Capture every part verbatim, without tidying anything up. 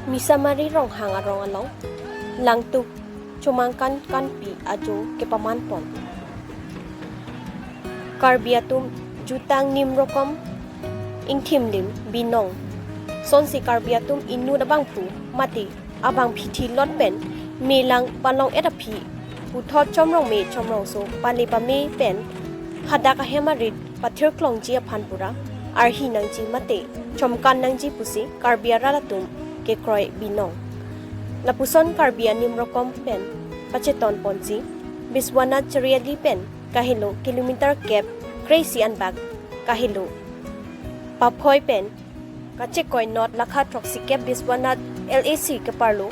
Misamari Ronghang arong along Langtuk Chomangkan kanpi ajo kepaman pon. Karbi atum jutang nim rokom ingthim lim binong. Sonsi Karbi atum inut abangphu mate abangphi thilot pen melang palong et aphi puthot chomrong me chomrong so pale pame pen hadak ahem arit pathir klongji aphan pura arhi nangji mate chomkan nangji pusi Karbi arat atum kekroi binong. Lapuson Karbi anim rokom pen pacheton ponsi Biswanath Chariali pen kahelo kilometer kep kreisi anbak kahelo paphoi pen kachekoi not lakha throksi kep Biswanath L A C keparlo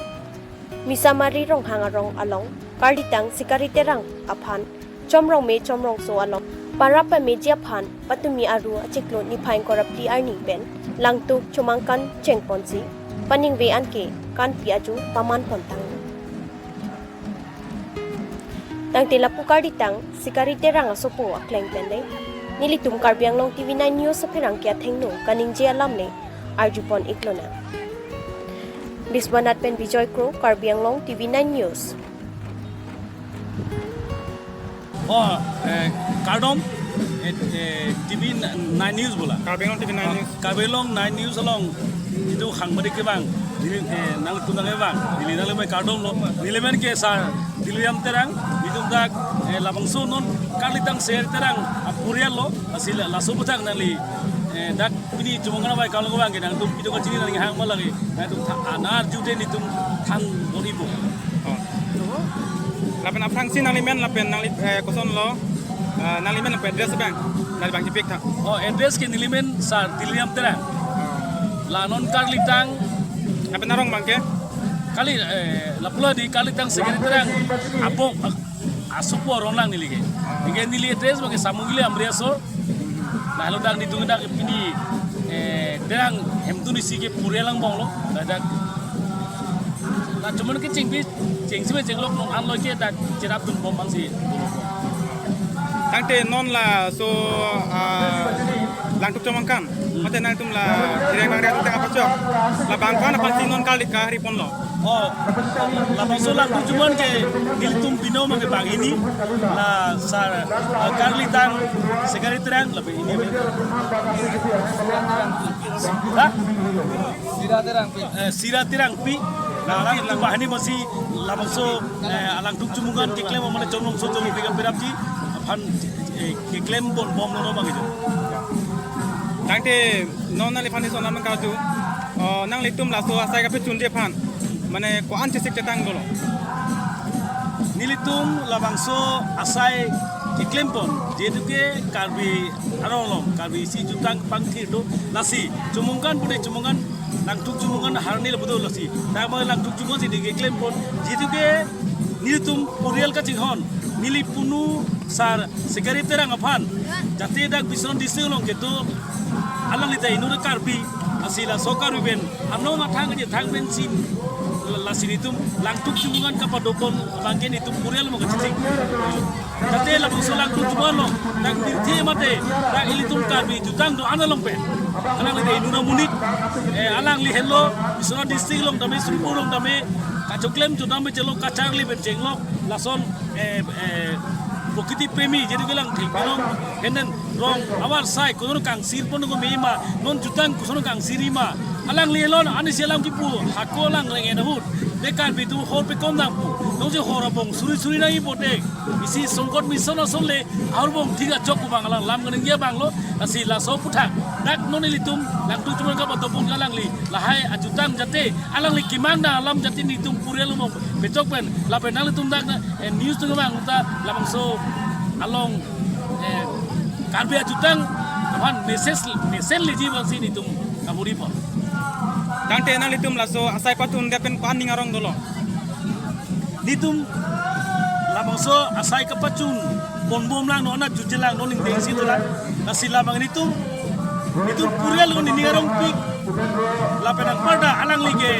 Misamari Ronghang arong along karlitang Sikari Terang aphan chomrong me chomrong so along parap pameji aphan patumi aru achiklo niphai ingkoi ra phli arni pen Langtuk Chomangkan chengponsi paningve anke kanpi ajo paman pontang. Tangte lapu karlitang Sikari Terang asopo akleng pen le nelitum Karbi Anglong T V nine News apherangke athengno kaningje alam le arjupon iklonang. Biswanath pen Bijoy Kro, Karbi Anglong T V nine News. Oh, eh, kardom, eh, eh, T V nine News bola. Karbi Anglong T V nine News. Karbi Anglong nine News along itu hang badi kebang. Neli, eh, nangtum nang kebang. Neli nang lemai kardom lo. Neli men ke sar Dilliram Terang. Itum dak, eh, labangso non karlitang Sikari Terang apurial lo. Asila laso butang nangli, eh, dak pini chomangkan bai kalau kebang ke nangtum pido kachini nang hang malang ke. Nangtum tha-, anar jute nitum thang boribo. Oh. Lapen aphrangsi nangli men lapen nangli, eh, koson lo, eh, nangli men lapen address bang, nangli bang chipik tha. Oh, address ke neli men sar Dilliram Terang. La non karlitang. Lapen arong bang ke? Kali, eh, lapu la di karlitang Sikari Terang abong, eh, asopo arong lang neli ke. Neli ke neli address bang ke Samungili Amri aso. Lahelo dak nitum dak pini, eh, Terang hemtun isi ke purial angbong lo. Dak, dak. Dak chomon ke chengpi, chengsi me chenglok nong an lo ke dak cherap dun bom bang si. Tangte non laso, ah, Langtuk Chomangkan. Hmm. Mate nangtum la Direng Mangri atum tengah pachok. Labang aphan aphansi non karli kahri ponlo. Oh, labangso Langtuk Chomangkan ke nelitum binong ke banghini la sar, eh, karlitang Sikari Terang lapen ini. Ha? Sira Terangpi. Eh, Sira Terangpi. La, la, la banghini masi labangso, eh, Langtuk Chomangkan keklem mana chomrong so chomrong pega perap ji aphan, eh, keklem bon bom no bang itu. Tangte non nangli aphan son lam karju. Oh, nanglitum laso asai kapachunji aphan mane ko-an chesik chetang dolo? Nelitum labangso asai keklem pon, jehetu ke Karbi arong along, Karbi isi jutang pangthir do, lasi Chomangkan pute Chomangkan, Langtuk Chomangkan harni lapu do lasi. Dak ma Langtuk Chomangkan si keklem pon, jehetu ke nelitum purial kachinghon, neli punu sar Sikari Terang aphan, jate dak Biswanath district along kedo, alangli ta inut Karbi, lasi laso Karbi pen anong athang je thang pen si, la, lasi nitum Langtuk Chomangkan kapadopon bangke nitum purial mo kachiti. Jate labangso Langtuk Chomangkan lo, dak birthe mate, dak ilitum Karbi jutang do-an along pen. Alangli ta inut amonit, eh, alangli henlo, Biswanath district along tame, Sripur along tame, kachoklem jutang me chenglok, kacharli pen chenglok, lason, eh, eh, prokriti premi, jehetu ke lang thil binong, henden rong avar sai, koson kangsir pon ko me ma, non jutang koson kangsir ma. Alangli alon, ani si alam kipu, hako lang reng en ahut. Bekar bitu hor pekom nangpo. Nonsi hor abong suri suri nangji pote. Isi songkot mission ason le, ahor bong thik achok pu bang alang lam kaningje abang lo. Lasi laso aputhak. Dak non ilitum, Langtuk Chomangkan kapadopon alangli. Lahai ajutang jate, alangli kimang na alam jate nitum purial umong. Pechok pen, lapen nanglitum dak na, eh, news tu kemang uta labangso along, eh, Karbi ajutang aphan message, message leji bangsi nitum kaburi pon. Tangte nanglitum laso asai pachun dia pen ko-an ning arong dolo? Nitum labangso asai kapachun pon bom lang non ajut chelang non ning dengsi dolang. Lasi labang nitum, nitum purial lo ning arongpik. Lapen anparta alangli ke,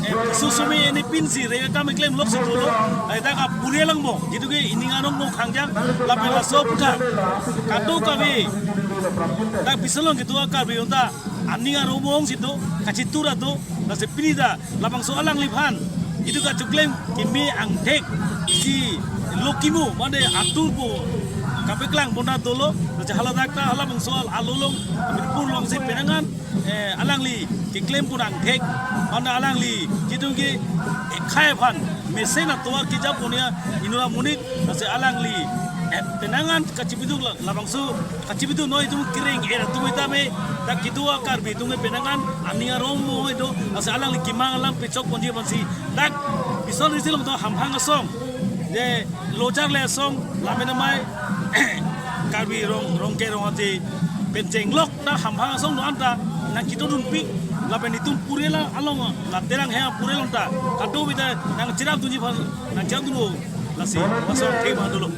eh, susumi ini pinsi rega kam klem lok si dolo. Ai dak apurial angbong. Jehetu ke ining anong nong khangjang lapen laso aputhak kadokave Dak Bisolong kedo a-Karbi atum ta aning arum ong si do, kachitur atum, lasi pini ta labangso alangliphan itum kachoklem keme angthek si lo kimu mane atur pu kapeklang pon ta dolo, lasi haladak ta halabangso al-, alolong, Hamirpur alongsi penang an, eh, alangli keklem pon angthek, mane alangli kidung ke, eh, khei aphan mesen atovar kejap pon ya inut amonit, lasi alangli, eh, penang an kachipiduk la-, labangso kachipiduk noi itum kereng er atum itame, dak kedo a-Karbi atum ke penang an aning arum oi do, lasi alangli kemang alam pechok ponji aphansi dak Bison Riso along do Hamhang asong, je Lojarle asong, lapen amei Karbi Rong, Rongke Rong Aje pen chenglok dak Hamhang asong do-an ta nangketodunpik, lapen itum pure la along la Terang he pure along ta kado bida nangcherapdunji aphan nangcherapdun-o, lasi laso angthek abang dolo.